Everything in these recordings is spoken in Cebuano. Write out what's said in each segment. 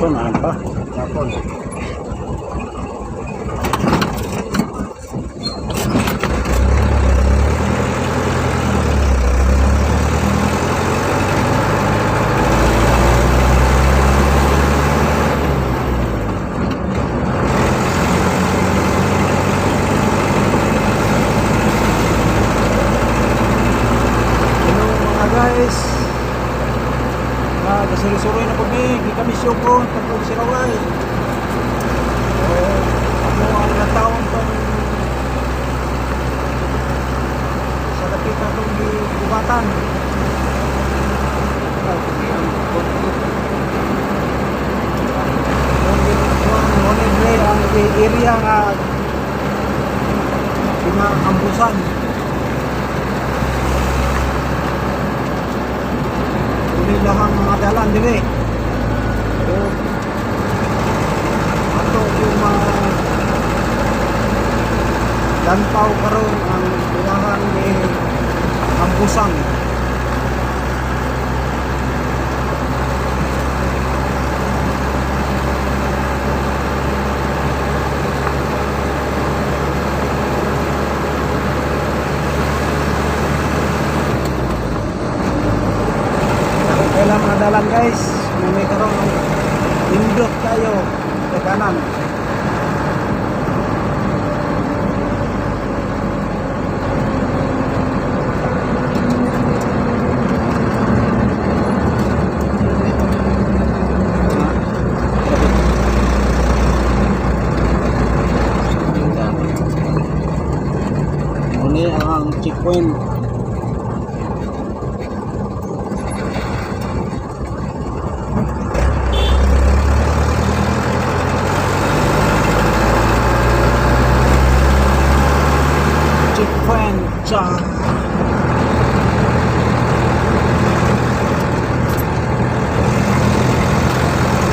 Naan pa. Tapon. Hello, mga guys. Ah, kasuri-suroy na po mi, di kami syoko, pagkong siraway. So, ako ang nataon tong sa dapit atong gibubatan. Ang area nga ginaambusan. Uli lang ang mga dalan dire. So, ato yung mga lantaw karon ang ilahang ni ambusan. Kailan mga dalan, guys, may karon nindot kayo sa kanan. Muni ang checkpoint. Checkpoint sa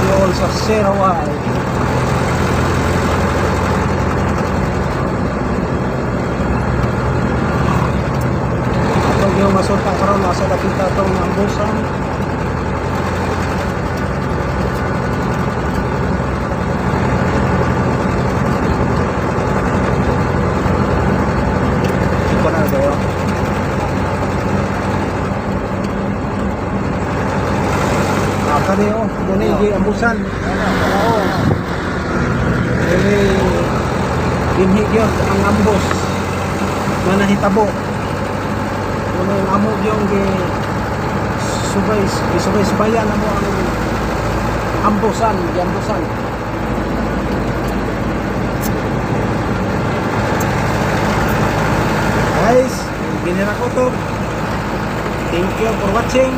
Yun sa Sirawai. Ato yung masulta karon nasa dapita atong ambusan. Iko na kayo. Ah, kani oh, muni gi ambusan. Oo. Dili dinhi gyud ang ambos nga nahitabo. Kuno ang amo gyud gi subay gisubay-subayan amo ang ambusan, giambusan. Guys, ginira ko to. Thank you for watching.